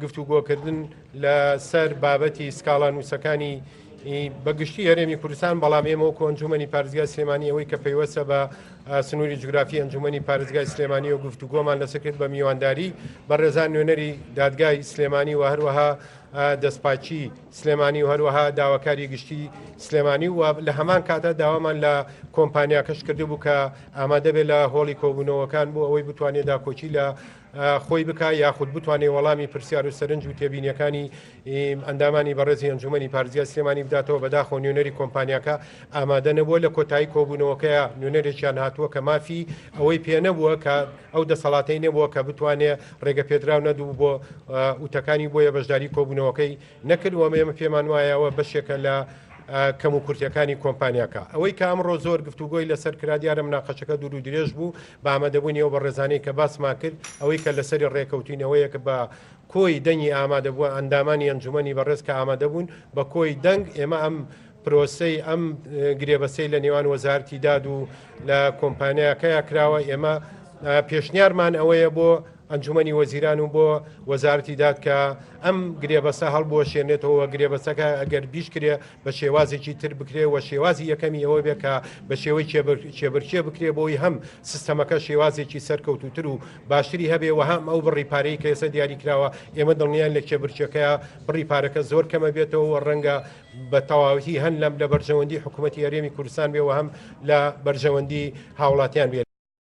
گفتوگۆکردن لە سەر بابەتی سکاڵانووسەکانی بە گشتی هەرێمی کوردستان، بەڵام ئێمە وەکو ئەنجومەنی پارێزگای سلێمانی ئەوەی کە پەیوەستە بە سنووری جوگرافی ئەنجومەنی پارێزگای سلێمانی و گفتوگۆمان لەسەر کرد بە میوانداری بەڕێزان نوێنەری دادگای سلێمانی و هەروەها دەستپاکی سلێمانی و هەروەها داواکاری گشتی سلێمانی و لە هەمان کاتە داوامان لە کۆمپانیاکەش کردبوو کە ئامادەبێت لە هۆڵی کۆبوونەوەکان بۆ ئەوەی بتوانێت داکۆکی لە خۆی بکا یاخود بتوانێ وەڵامی پرسیار و سەرنج و تێبینیەکانی ئەندامانی بەڕێزی ئەنجومەنی پارێزگای سلێمانی بداتەوە. بەداخەوە نوێنەری کۆمپانیاکە ئامادە نەبووە. لە کۆتایی کۆبوونەوەکەیا نوێنەرێکیان هاتووە کە مافی ئەوەی پێ نەبووە کە ئەو دەسەڵاتەی نەبووە کە بتوانێ ڕێگە پێدراو نەدوو بۆ وتەکانی، بۆیە بەشداری کۆبوونەوەکەی نەکرد و ئێمە پێمان وایە ئەوە بەشێکە لە کەم و کورتیەکانی کۆمپانیاکە. ئەوەی کە ئەمڕۆ زۆر گفتوگۆی لەسەر کرا، دیارە مناقەشەکە دوور و درێژ بوو بە ئامادەبوونی ئەو بەڕێزانەی کە باسمان کرد، ئەوەی کە لەسەری ڕێکەوتین ئەوەیە کە بە کۆی دەنگی ئامادەبووان ئەندامانی ئەنجومەنی بەڕێز کە ئامادەبوون بە کۆی دەنگ ئێمە ئەم پرۆسەی ئەم گرێبەسەی لە نێوان وەزارەتی داد و لە کۆمپانیاکەیا کراوە، ئێمە پێشنیارمان ئەوەیە بۆ ئەنجومەنی وەزیران و بۆ وەزارەتی داد کە ئەم گرێبەستە هەڵبوەشێنێتەوە، گرێبەستەکە ئەگەر بیشکرێ بە شێوازێکی تر بکرێ و شێوازی یەکەمی ئەوە بێ کە بە شێوەی کێبرکێ بکرێ بۆی هەم سیستەمەکە شێوازێکی سەرکەوتووتر و باشتری هەبێ و هەم ئەو بڕی پارەی کە ئێستا دیاری کراوە ئێمە دڵنیاین لە کێبرکێکەیا بڕی پارەکە زۆر کەمە بێتەوە و ڕەنگە بە تەواوەتی هەن لەم لە بەرژەوەندی حکوومەتی هەرێمی کوردستان بێ و هەم لە بەرژەوەندی هاوڵاتیان بێ.